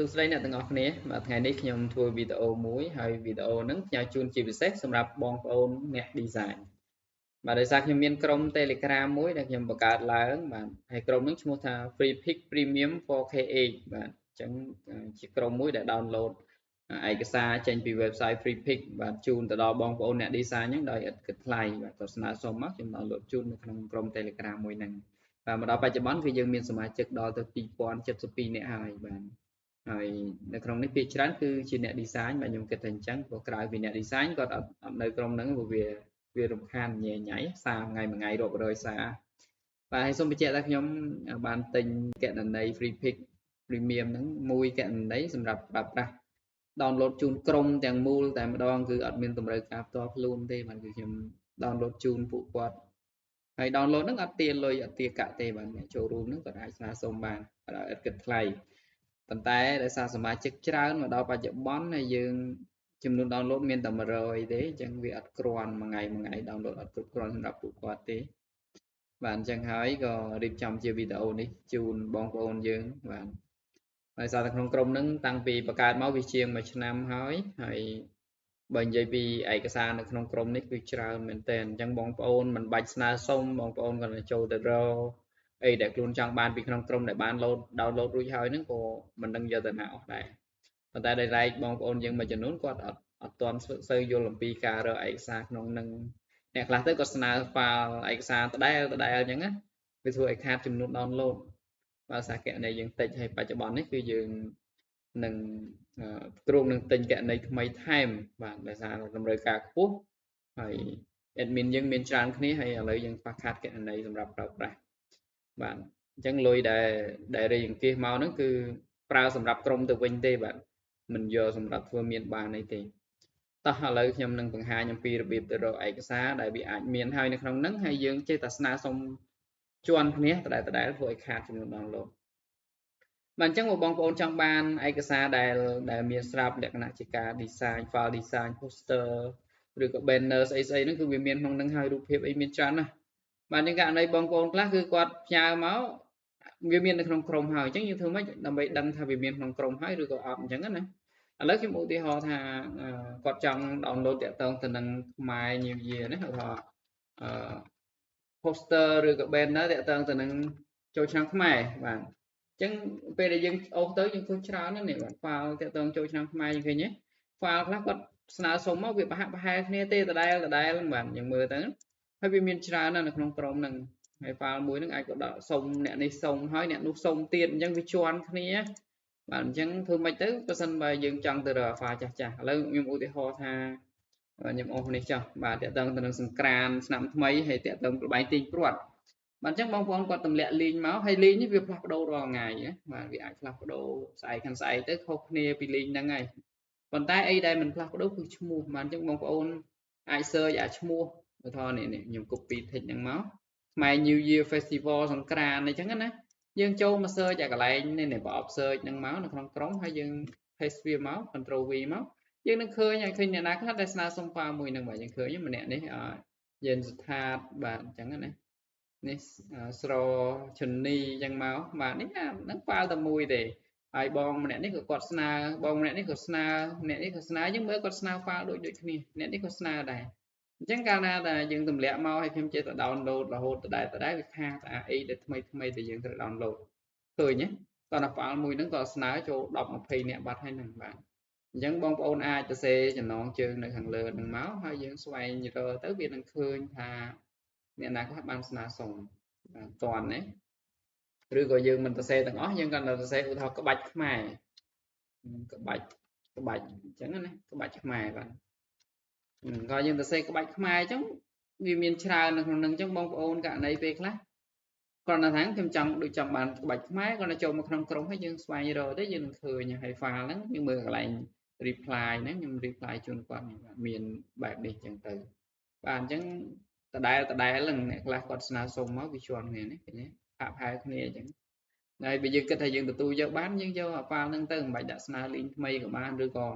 សួស្តីអ្នកទាំងអស់គ្នាបាទថ្ងៃនេះខ្ញុំធ្វើវីដេអូមួយហើយវីដេអូហ្នឹងផ្ញើជូនជាពិសេសសម្រាប់បងប្អូនអ្នក design បាទដោយសារខ្ញុំមានក្រុម Telegram មួយដែលខ្ញុំបង្កើតឡើងបាទហើយក្រុមហ្នឹងឈ្មោះថា Freepik Premium 4KH បាទអញ្ចឹងជាក្រុមមួយដែល download ឯកសារចេញពី website Freepik បាទជូនទៅដល់បងប្អូនអ្នក design ហ្នឹងដោយឥតគិតថ្លៃបាទគាត់ស្នើសុំមកខ្ញុំ download ជូននៅក្នុងក្រុម Telegram មួយហ្នឹងបាទមកដល់បច្ចុប្បន្នគឺយើងមានសមាជិកដល់ទៅ2072នាក់ហើយបាទហើយនៅក្នុងនេះភាគច្រើនគឺជាអ្នក design បាទខ្ញុំគិតថាអញ្ចឹងព្រោះក្រៅពីអ្នក design គាត់អត់នៅក្រុមហ្នឹងព្រោះវារំខានញ៉ៃញ៉ៃសារថ្ងៃមួយថ្ងៃរាប់រយសារបាទហើយសូមបញ្ជាក់ថាខ្ញុំបានទិញគណនី Freepik Premium ហ្នឹងមួយគណនីសម្រាប់ប្រើប្រាស់ download ជូនក្រុមទាំងមូលតែម្ដងគឺអត់មានតម្រូវការផ្ទាល់ខ្លួនទេបាទគឺខ្ញុំ download ជូនពួកគាត់ហើយ download ហ្នឹងអត់ទាលុយអត់ទាកាក់ទេបាទអ្នកចូលរួមហ្នឹងគាត់អាចស្នើសុំបានបាទឥតគិតថ្លៃប៉ុន្តែដោយសារសមាជិកច្រើនមកដល់បច្ចុប្បន្នហើយយើងចំនួន download មានតែ100ទេអញ្ចឹងវាអត់គ្រាន់មួយថ្ងៃមួយថ្ងៃ download អត់គ្រប់គ្រាន់សម្រាប់ពួកគាត់ទេបាទអញ្ចឹងហើយក៏រៀបចំជាវីដេអូនេះជូនបងប្អូនយើងបាទដោយសារតែក្នុងក្រុមហ្នឹងតាំងពីបង្កើតមកវាជាង1ឆ្នាំហើយហើយបើនិយាយពីឯកសារនៅក្នុងក្រុមនេះគឺច្រើនមែនទែនអញ្ចឹងបងប្អូនមិនបាច់ស្នើសុំបងប្អូនគ្រាន់តែចូលទៅរកអីដែលខ្លួនចង់បានពីក្នុងក្រុមដែលបាន load download រួចហើយហ្នឹងក៏មិនដឹងយកទៅណាអស់ដែរប៉ុន្តែដោយឡែកបងប្អូនយើងមួយចំនួនគាត់អត់ទាន់សូវយល់អំពីការរកឯកសារក្នុងនឹងអ្នកខ្លះទៅគាត់ស្នើ file ឯកសារដដែលដដែលអញ្ចឹងណាវាធ្វើឲ្យខាតចំនួន download បាទសារគណនីយើងតិចហើយបច្ចុប្បន្ននេះគឺយើងនឹងគ្រោងនឹងទិញគណនីថ្មីថែមបាទដោយសារតម្រូវការខ្ពស់ហើយ admin យើងមានច្រើនគ្នាហើយឥឡូវយើងខ្វះខាតគណនីសម្រាប់ប្រើប្រាស់បាទអញ្ចឹងលុយដែលរៃអង្គាសមកហ្នឹងគឺប្រើសម្រាប់ក្រុមទៅវិញទេបាទមិនយកសម្រាប់ធ្វើមានបានអីទេតោះឥឡូវខ្ញុំនឹងបង្ហាញអំពីរបៀបទៅរកឯកសារដែលវាអាចមានហើយនៅក្នុងហ្នឹងហើយយើងចេះតែស្នើសុំជន់គ្នាដដែលៗធ្វើឲ្យខាតចំនួន download បាទអញ្ចឹងបងប្អូនចង់បានឯកសារដែលមានស្រាប់លក្ខណៈជាការ design file design poster ឬក៏ banner ស្អីស្អីហ្នឹងគឺវាមានក្នុងហ្នឹងហើយរូបភាពអីមានច្រើនណាស់បាទអញ្ចឹងករណីបងប្អូនខ្លះគឺគាត់ផ្ញើមកវាមាននៅក្នុងក្រុមហើយអញ្ចឹងយើងធ្វើម៉េចដើម្បីដឹងថាវាមានក្នុងក្រុមហើយឬក៏អត់អញ្ចឹងណាឥឡូវខ្ញុំឧទាហរណ៍ថាគាត់ចង់ download តាក់ទងទៅនឹងខ្មែរ New Year ណាឧទាហរណ៍អឺ poster ឬក៏ banner តាក់ទងទៅនឹងចូលឆ្នាំខ្មែរបាទអញ្ចឹងពេលដែលយើងអូសទៅយើងឃើញច្រើនណាស់នេះបាទ file តាក់ទងចូលឆ្នាំខ្មែរយើងឃើញទេ file ខ្លះគាត់ស្នើសុំមកវាប្រហាក់ប្រហែលគ្នាទេដដែលដដែលហ្នឹងបាទយើងមើលទៅហើយវាមានច្រើនណាស់នៅក្នុងក្រុមហ្នឹងហើយ file មួយហ្នឹងអាចក៏ដាក់សុំអ្នកនេះសុំហើយអ្នកនោះសុំទៀតអញ្ចឹងវាជាន់គ្នាបាទអញ្ចឹងធ្វើម៉េចទៅបើសិនបើយើងចង់ទៅរក file ចាស់ចាស់ឥឡូវខ្ញុំឧទាហរណ៍ថាខ្ញុំអូសនេះចុះបាទតាក់ទងទៅនឹងសង្ក្រានឆ្នាំថ្មីហើយតាក់ទងប្របែងទាញព្រាត់បាទអញ្ចឹងបងប្អូនគាត់ទម្លាក់លីងមកហើយលីងនេះវាផ្លាស់ប្ដូររាល់ថ្ងៃណាបាទវាអាចផ្លាស់ប្ដូរស្អែកខាងស្អែកទៅខុសគ្នាពីលីងហ្នឹងហើយប៉ុន្តែអីដែលមិនផ្លាស់ប្ដូរគឺឈ្មោះបាទអញ្ចឹងបងប្អូនអាច search អាឈ្មោះឧទាហរណ៍នេះខ្ញុំ copy text ហ្នឹងមកខ្មែរ New Year Festival សង្ក្រានអញ្ចឹងណាយើងចូលមក search អាកន្លែងនេះប្រអប់ search ហ្នឹងមកនៅក្នុងក្រុមហើយយើង paste វាមក control V មកយើងនឹងឃើញហើយឃើញអ្នកណាខ្លះដែលស្នើសុំ file មួយហ្នឹងបាទយើងឃើញម្នាក់នេះយេនស្ថាតបាទអញ្ចឹងណានេះស្រជនីអញ្ចឹងមកបាទនេះហ្នឹង file តែមួយទេហើយបងម្នាក់នេះក៏គាត់ស្នើបងម្នាក់នេះក៏ស្នើអ្នកនេះក៏ស្នើយើងមើលគាត់ស្នើ file ដូចដូចគ្នាអ្នកនេះក៏ស្នើដែរអញ្ចឹងកាលណាតែយើងទម្លាក់មកឲ្យខ្ញុំចេះតែ download រហូតដដែលដដែលវាខាតអាអីដែលថ្មីថ្មីដែលយើងត្រូវ download ឃើញទេតោះ file មួយហ្នឹងក៏ស្នើចូល10 20នាក់បាត់ហើយហ្នឹងបាទអញ្ចឹងបងប្អូនអាចទៅសេចំណងជើងនៅខាងលើហ្នឹងមកហើយយើងស្វែងរកទៅវានឹងឃើញថាអ្នកណាខ្លះបានស្នើសុំបាទតន់ណាឬក៏យើងមិនទៅសេទាំងអស់យើងគ្រាន់តែទៅសេឧទាហរណ៍ក្បាច់ខ្មែរក្បាច់ក្បាច់អញ្ចឹងណាក្បាច់ខ្មែរបាទក៏យើងទៅសេក្បាច់ខ្មែរអញ្ចឹងវាមានច្រើននៅក្នុងនឹងអញ្ចឹងបងប្អូនករណីពេលខ្លះគ្រាន់តែថាខ្ញុំចង់ដូចចង់បានក្បាច់ខ្មែរគ្រាន់តែចូលមកក្នុងក្រុមហើយយើងស្វែងរកទៅយើងនឹងឃើញហើយ file ហ្នឹងយើងមើលកន្លែង reply ហ្នឹងខ្ញុំ reply ជូនគាត់មានបែបនេះអញ្ចឹងទៅបាទអញ្ចឹងដដែលដដែលហ្នឹងអ្នកខ្លះគាត់ស្នើសុំមកវាជាន់គ្នានេះឃើញទេហាក់ផែគ្នាអញ្ចឹងហើយបើយើងគិតថាយើងទទួលយកបានយើងយកអា file ហ្នឹងទៅមិនបាច់ដាក់ស្នើ link ថ្មីក៏បានឬក៏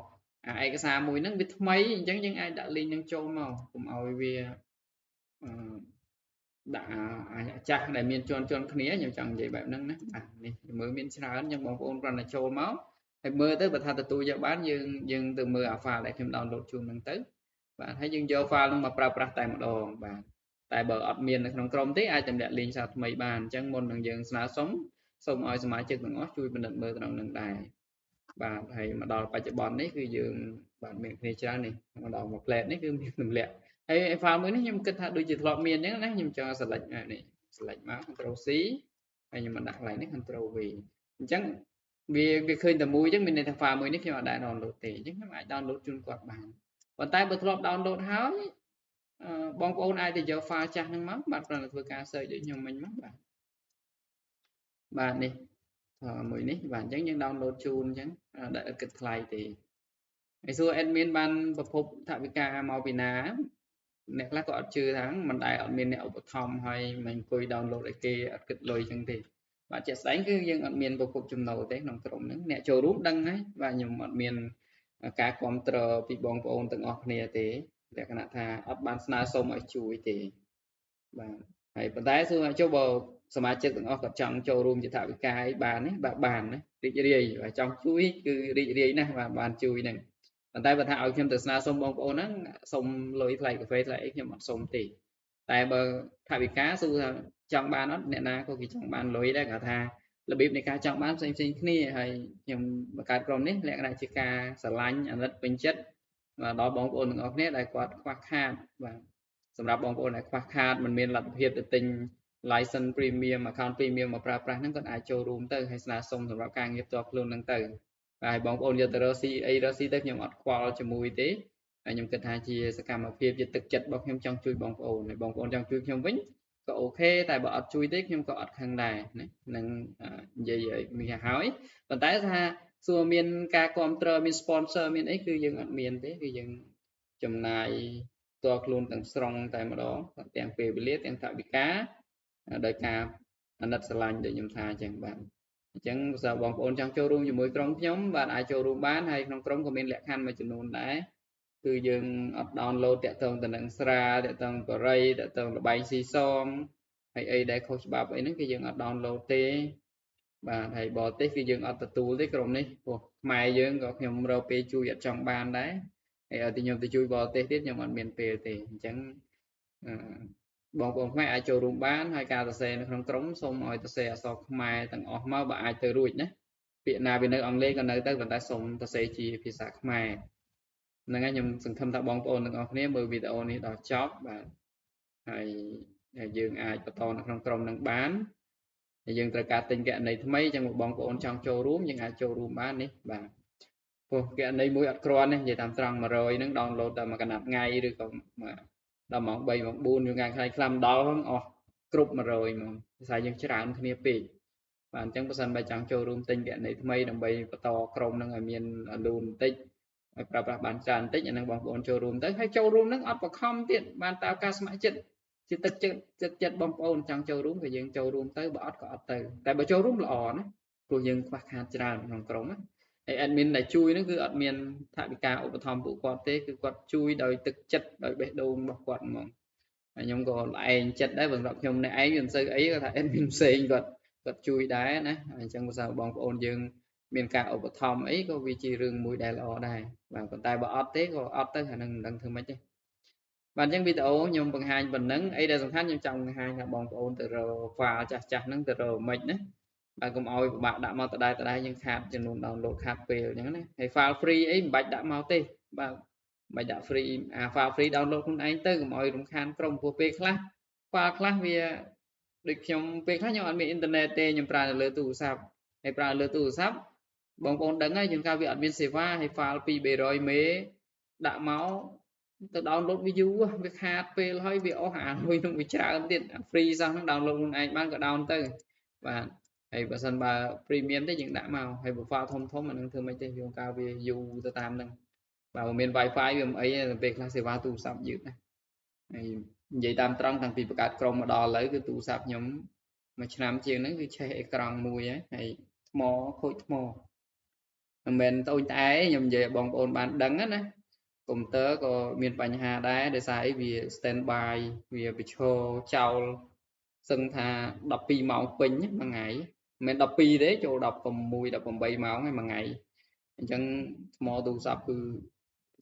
អាឯកសារមួយហ្នឹងវាថ្មីអញ្ចឹងយើងអាចដាក់ link ហ្នឹងចូលមកកុំឲ្យវាអឺដាក់អាចាស់ដែលមានជាន់ជាន់គ្នាខ្ញុំចង់និយាយបែបហ្នឹងណាបាទនេះមើលមានច្រើនអញ្ចឹងបងប្អូនគ្រាន់តែចូលមក ហើយមើលទៅបើថាទទួលយកបានយើងទៅមើលអា file ដែលខ្ញុំ download ជូនហ្នឹងទៅបាទហើយយើងយក file ហ្នឹងមកប្រើប្រាស់តែម្ដងបាទតែបើអត់មាននៅក្នុងក្រុមទេអាចទម្លាក់ link សារថ្មីបានអញ្ចឹងមុននឹងយើងស្នើសុំសូមឲ្យសមាជិកទាំងអស់ជួយពិនិត្យមើលត្រង់នឹងដែរបាទហើយមកដល់បច្ចុប្បន្ននេះគឺយើងបាទមានគ្នាច្រើននេះមកដល់មួយ plate នេះគឺមានទម្លាក់ហើយ file មួយនេះខ្ញុំគិតថាដូចជាធ្លាប់មានអញ្ចឹងណាខ្ញុំចង់ select នេះ select មក Ctrl C ហើយខ្ញុំមកដាក់កន្លែងនេះ Ctrl V អញ្ចឹងវាឃើញតែមួយអញ្ចឹងមានន័យថា file មួយនេះខ្ញុំអត់ដែល download ទេអញ្ចឹងខ្ញុំអាច download ជូនគាត់បានប៉ុន្តែបើធ្លាប់ download ហើយបងប្អូនអាចទៅយក file ចាស់ហ្នឹងមកបាទគ្រាន់តែធ្វើការ search ដូចខ្ញុំមិញមកបាទបាទនេះមួយនេះបាទអញ្ចឹងយើង download ជូនអញ្ចឹងដែលអត់គិតថ្លៃទេហើយសួរ admin បានប្រភពថវិកាមកពីណាអ្នកខ្លះក៏អត់ជឿថាមិនដែលអត់មានអ្នកឧបត្ថម្ភហើយមិនអង្គុយ download ឲ្យគេអត់គិតលុយអញ្ចឹងទេបាទជាក់ស្ដែងគឺយើងអត់មានប្រភពចំណូលទេក្នុងក្រុមហ្នឹងអ្នកចូលរួមដឹងហើយបាទខ្ញុំអត់មានការគ្រប់គ្រងពីបងប្អូនទាំងអស់គ្នាទេលក្ខណៈថាអត់បានស្នើសុំឲ្យជួយទេបាទហើយប៉ុន្តែសួរចុះបើសមាជិកទាំងអស់គាត់ចង់ចូលរួមជាថវិកាឲ្យបានទេបាទបានណារីករាយបាទចង់ជួយគឺរីករាយណាស់បាទបានជួយហ្នឹងប៉ុន្តែបើថាឲ្យខ្ញុំទៅស្នើសុំបងប្អូនហ្នឹងសុំលុយថ្លៃកាហ្វេថ្លៃអីខ្ញុំអត់សុំទេតែបើថវិកាសួរថាចង់បានអត់អ្នកណាក៏គេចង់បានលុយដែរគាត់ថារបៀបនៃការចង់បានផ្សេងផ្សេងគ្នាហើយខ្ញុំបង្កើតក្រុមនេះលក្ខណៈជាការស្រឡាញ់អាណិតពេញចិត្តបាទដល់បងប្អូនទាំងអស់គ្នាដែលគាត់ខ្វះខាតបាទសម្រាប់បងប្អូនដែលខ្វះខាតមិនមានលទ្ធភាពទៅទិញ license premium account premium មកប្រើប្រាស់ហ្នឹងគាត់អាចចូលរួមទៅហើយស្នើសុំសម្រាប់ការងារផ្ទាល់ខ្លួនហ្នឹងទៅបាទហើយបងប្អូនយកទៅរកស៊ីអីរកស៊ីទៅខ្ញុំអត់ខ្វល់ជាមួយទេហើយខ្ញុំគិតថាជាសកម្មភាពជាទឹកចិត្តរបស់ខ្ញុំចង់ជួយបងប្អូនហើយបងប្អូនចង់ជួយខ្ញុំវិញក៏ OK តែបើអត់ជួយទេខ្ញុំក៏អត់ខឹងដែរណានឹងនិយាយឲ្យមានហើយប៉ុន្តែថាសួរមានការគ្រប់គ្រងមាន sponsor មានអីគឺយើងអត់មានទេគឺយើងចំណាយផ្ទាល់ខ្លួនទាំងស្រុងតែម្ដងទាំងពេលវេលាទាំងថវិកាដោយការអាណិតស្រឡាញ់ដូចខ្ញុំថាអញ្ចឹងបាទអញ្ចឹងបើបងប្អូនចង់ចូលរួមជាមួយក្រុមខ្ញុំបាទអាចចូលរួមបានហើយក្នុងក្រុមក៏មានលក្ខខណ្ឌមួយចំនួនដែរគឺយើងអត់ download តាក់ទងទៅនឹងស្រាតាក់ទងបរិយតាក់ទងលបែងស៊ីសងហើយអីដែលខុសច្បាប់អីហ្នឹងគឺយើងអត់ download ទេបាទហើយបរទេសគឺយើងអត់ទទួលទេក្រុមនេះព្រោះខ្មែរយើងក៏ខ្ញុំរកពេលជួយអត់ចង់បានដែរហើយឲ្យតែខ្ញុំទៅជួយបរទេសទៀតខ្ញុំអត់មានពេលទេអញ្ចឹងបងប្អូនខ្មែរអាចចូលរួមបានហើយការសរសេរនៅក្នុងក្រុមសូមឲ្យសរសេរអក្សរខ្មែរទាំងអស់មកបើអាចទៅរួចណាពាក្យណាវានៅអង់គ្លេសក៏នៅទៅប៉ុន្តែសូមសរសេរជាភាសាខ្មែរហ្នឹងហើយខ្ញុំសង្ឃឹមថាបងប្អូនទាំងអស់គ្នាមើលវីដេអូនេះដល់ចប់បាទហើយយើងអាចបន្តនៅក្នុងក្រុមនឹងបានហើយយើងត្រូវការទិញគណនីថ្មីអញ្ចឹងបងប្អូនចង់ចូលរួមយើងអាចចូលរួមបាននេះបាទព្រោះគណនីមួយអត់គ្រាន់ទេនិយាយតាមត្រង់100ហ្នឹង download តែមួយកណាត់ថ្ងៃឬក៏ដល់ម៉ោង3ម៉ោង4យើងថ្ងៃខ្លះខ្លះដល់ហ្នឹងអស់គ្រប់100ហ្មងភាសាយើងច្រើនគ្នាពេកបាទអញ្ចឹងបើសិនបើចង់ចូលរួមទិញគណនីថ្មីដើម្បីបន្តក្រុមហ្នឹងឲ្យមានលូនបន្តិចឲ្យប្រើប្រាស់បានច្រើនបន្តិចអាហ្នឹងបងប្អូនចូលរួមទៅហើយចូលរួមហ្នឹងអត់បខំទៀតបានតាមការស្ម័គ្រចិត្តជាទឹកចិត្តចិត្តចិត្តបងប្អូនចង់ចូលរួមក៏យើងចូលរួមទៅបើអត់ក៏អត់ទៅតែបើចូលរួមល្អណាព្រោះយើងខ្វះខាតច្រើនក្នុងក្រុមណាហើយ admin ដែលជួយហ្នឹងគឺអត់មានថវិកាឧបត្ថម្ភពួកគាត់ទេគឺគាត់ជួយដោយទឹកចិត្តដោយបេះដូងរបស់គាត់ហ្មងហើយខ្ញុំក៏ល្អែងចិត្តដែរសម្រាប់ខ្ញុំអ្នកឯងវាមិនសូវអីគាត់ថា admin ផ្សេងគាត់ជួយដែរណាអញ្ចឹងបើសិនបងប្អូនយើងមានការឧបត្ថម្ភអីក៏វាជារឿងមួយដែលល្អដែរបាទប៉ុន្តែបើអត់ទេក៏អត់ទៅអានឹងមិនដឹងធ្វើម៉េចទេបាទអញ្ចឹងវីដេអូខ្ញុំបង្ហាញប៉ុណ្ណឹងអីដែលសំខាន់ខ្ញុំចង់បង្ហាញថាបងប្អូនទៅរក file ចាស់ចាស់ហ្នឹងទៅរកមិនណាបាទកុំឲ្យពិបាកដាក់មកដដែលយើងខាតចំនួន download ខាតពេលអញ្ចឹងណាហើយ file free អីមិនបាច់ដាក់មកទេបាទមិនបាច់ដាក់ free អា file free download ខ្លួនឯងទៅកុំឲ្យរំខានក្រុមព្រោះពេលខ្លះ file ខ្លះវាដូចខ្ញុំពេលខ្លះខ្ញុំអត់មានអ៊ីនធឺណិតទេខ្ញុំប្រើនៅលើទូរស័ព្ទហើយប្រើលើទូរស័ព្ទបងប្អូនដឹងហើយជួនកាលវាអត់មានសេវាហើយ file 2 300 មេដាក់មកទៅ download វាយូរវាខាតពេលហើយវាអស់អាលុយនឹងវាច្រើនទៀត free សោះហ្នឹង download ខ្លួនឯងបានក៏ down ទៅបាទហើយបើសិនបើ premium ទេយើងដាក់មកហើយបើ file ធំធំអានឹងធ្វើម៉េចទេជួនកាលវាយូរទៅតាមហ្នឹងបាទបើមាន Wi-Fi វាមិនអីទេពេលខ្លះសេវាទូរស័ព្ទយឺតណាហើយនិយាយតាមត្រង់តាំងពីបង្កើតក្រុមមកដល់ឥឡូវគឺទូរស័ព្ទខ្ញុំមួយឆ្នាំជាងហ្នឹងគឺឆេះអេក្រង់មួយហើយថ្មខូចថ្មមិនមែនត្អូញត្អែខ្ញុំនិយាយឲ្យបងប្អូនបានដឹងណាកុំព្យូទ័រក៏មានបញ្ហាដែរដោយសារអីវា stand by វាប្រឈរចោលសឹងថា12ម៉ោងពេញមួយថ្ងៃមិនមែន12ទេចូល16 18ម៉ោងហើយមួយថ្ងៃ អញ្ចឹងថ្មទូរស័ព្ទគឺ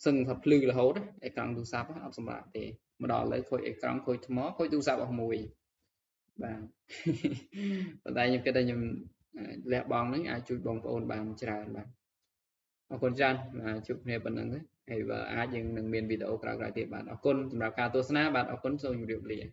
សឹងថាភ្លឺរហូតអេក្រង់ទូរស័ព្ទអត់សម្រាប់ទេមកដល់ឥឡូវខូចអេក្រង់ខូចថ្មខូចទូរស័ព្ទអស់មួយបាទប៉ុន្តែខ្ញុំគិតថាខ្ញុំលះបង់ហ្នឹងអាចជួយបងប្អូនបានច្រើនបាទអរគុណច្រើនបាទជួបគ្នាប៉ុណ្្នឹងទៅហើយបើអាចយើងនឹងមានវីដេអូក្រោយៗទៀតបាទអរគុណសម្រាប់ការទស្សនាបាទអរគុណសូមជម្រាបលា។